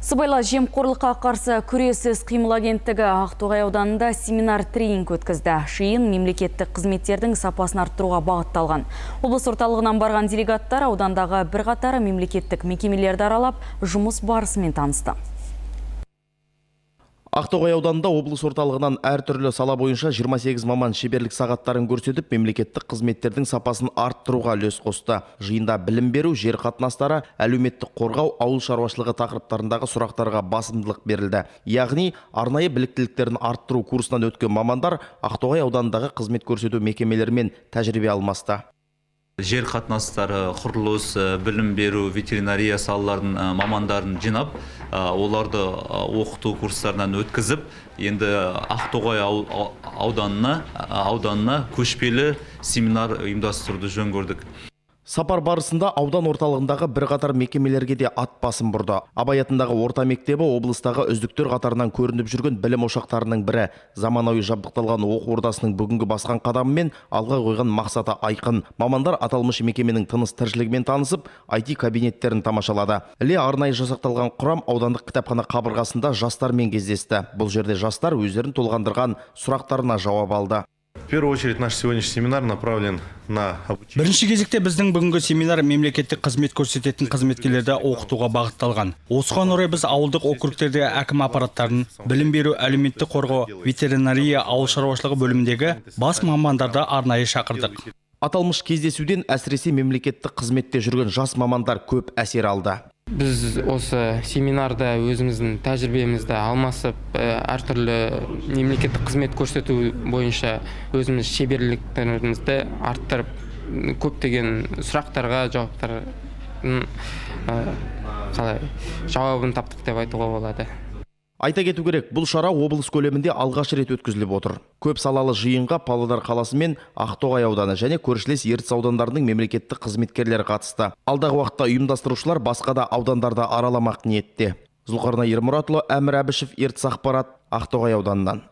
Сыбайлас жемқорлыққа қарсы күрес іс-қимыл агенттігі Ақтоғай ауданында семинар тренинг өткізді. Жиын мемлекеттік қызметтердің сапасын арттыруға бағытталған. Облыс орталығынан барған делегаттар аудандағы бірқатар мемлекеттік мекемелерді аралап, жұмыс барысымен танысты. Ақтоғай ауданында облыс орталығынан әртүрлі сала бойынша 28 маман шеберлік сағаттарын көрсетіп, мемлекеттік қызметтердің сапасын арттыруға үлес қосты. Жиында білім беру, жер қатынастары, әлеуметтік қорғау, ауыл шаруашылығы тақырыптарындағы сұрақтарға басымдылық берілді. Яғни, арнайы біліктіліктерін арттыру курсынан өткен мамандар Ақтоғай ауданындағы қызмет көрсету мекемелерімен тәжірибе алмасты. Жер қатынастары, құрылыс, білім беру, ветеринария салаларының мамандарын жинап, оларды оқыту курстарынан өткізіп, енді Ақтоғай ауданына көшпелі семинар ұйымдастыруды жөн көрдік. Сапар барысында аудан орталығындағы бірқатар мекемелерге де ат басын бұрды. Абай атындағы орта мектебі облыстағы үздіктер қатарынан көрініп жүрген білім ошақтарының бірі. Заманауи жабдықталған оқу ордасының бүгінгі басқан қадамы мен алға қойған мақсаты айқын. Мамандар аталмыш мекеменің тыныс тіршілігімен танысып, IT кабинеттерін тамашалады. Іле арнайы жасақталған құрам аудандық кітапхана қабырғасында жастармен кездесті. Бұл жерде жастар өздерін толғандырған сұрақтарына жауап алды. В первую очередь наш сегодняшний семинар направлен на обучение. Бірінші кезекте біздің бүгінгі семинар мемлекеттік қызмет көрсететін қызметкерлерді оқытуға бағытталған. Осыған орай біз ауылдық округтердегі әкім аппараттарын, білім беру, әлеуметтік қорғау, ветеринария, ауыл шаруашылығы бөліміндегі бас мамандарды арнайы шақырдық. Аталмыш кездесуден әсіресе мемлекеттік қызметте жүрген жас мамандар көп әсер алды. Біз осы семинарда өзіміздің тәжірибемізді алмасып, әртүрлі мемлекеттік қызмет көрсету бойынша өзіміз шеберліктерімізді арттырып, көптеген сұрақтарға жауаптардың қалай жауабын таптық деп айтуға болады. Айта кету керек, бұл шара облыс көлемінде алғаш рет өткізіліп отыр. Көп салалы жиынға Павлодар қаласы мен Ақтоғай ауданы және көршілес Ертіс аудандарының мемлекеттік қызметкерлері қатысты. Алдағы уақытта ұйымдастырушылар басқа да аудандарды араламақ ниетте. Зұлқарнай Ермұратұлы, Әмір Әбішев, Ертіс ақпарат, Ақтоғай ауданынан.